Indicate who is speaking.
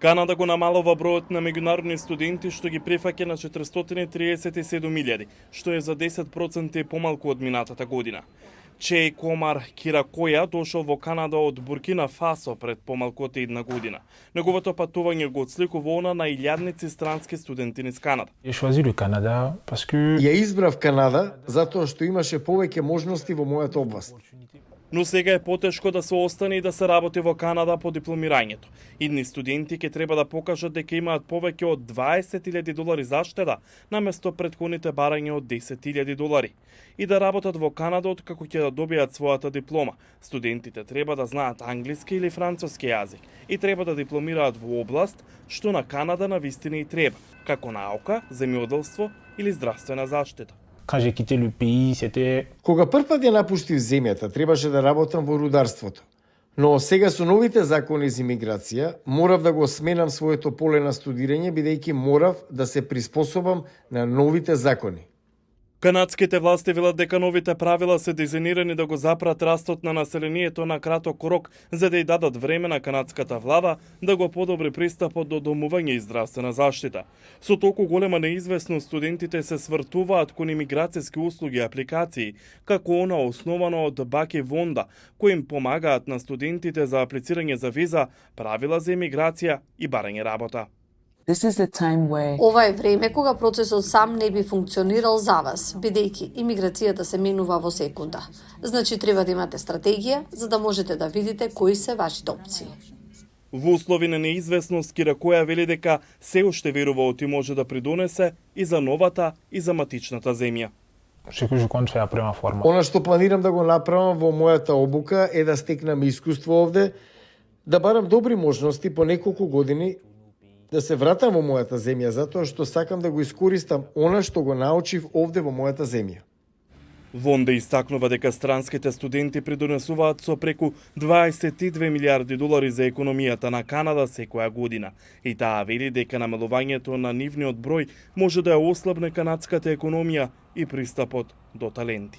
Speaker 1: Канада го намалува бројот на меѓународни студенти што ги прифаќа на 437.000, што е за 10% помалку од минатата година. Чеј Комар Киракоја дошол во Канада од Буркина Фасо пред помалку од една година. Неговото патување го отсликува она на илјадници странски студенти низ Канада.
Speaker 2: Ја избрав Канада затоа што имаше повеќе можности во мојата област.
Speaker 1: Но сега е потешко да се остане и да се работи во Канада по дипломирањето. Идни студенти ќе треба да покажат дека имаат повеќе од $20,000 заштеда, наместо претходните барања од $10,000. И да работат во Канада откако ќе да добијат својата диплома. Студентите треба да знаат англиски или француски јазик и треба да дипломираат во област што на Канада навистина и треба, како наука, земјоделство или здравствена заштита.
Speaker 2: Кога првпат ја напуштив земјата, требаше да работам во рударството. Но сега со новите закони за имиграција, морав да го сменам своето поле на студирање, бидејќи морав да се приспособам на новите закони.
Speaker 1: Канадските власти велат дека новите правила се дизајнирани да го запрат растот на населението на краток рок, за да ја дадат време на канадската влада да го подобри пристапот до домување и здравствена заштита. Со толку голема неизвестност, студентите се свртуваат кон имиграцијски услуги и апликации, како она основано од Баки Вонда, кои им помагаат на студентите за аплицирање за виза, правила за имиграција и барање работа.
Speaker 3: Ова е време кога процесот сам не би функционирал за вас, бидејќи имиграцијата се менува во секунда. Значи треба да имате стратегија за да можете да видите кои се вашите опции.
Speaker 1: Во услови на неизвестност, Киракоја вели дека се уште верува оти може да придонесе и за новата и за матичната земја.
Speaker 2: Она што планирам да го направам во мојата обука е да стекнам искуство овде, да барам добри можности по неколку години, да се вратам во мојата земја, затоа што сакам да го искористам она што го научив овде во мојата земја.
Speaker 1: Вонда истакнува дека странските студенти придонесуваат со преку $22 милиарди за економијата на Канада секоја година. И таа вели дека намалувањето на нивниот број може да ја ослабне канадската економија и пристапот до таленти.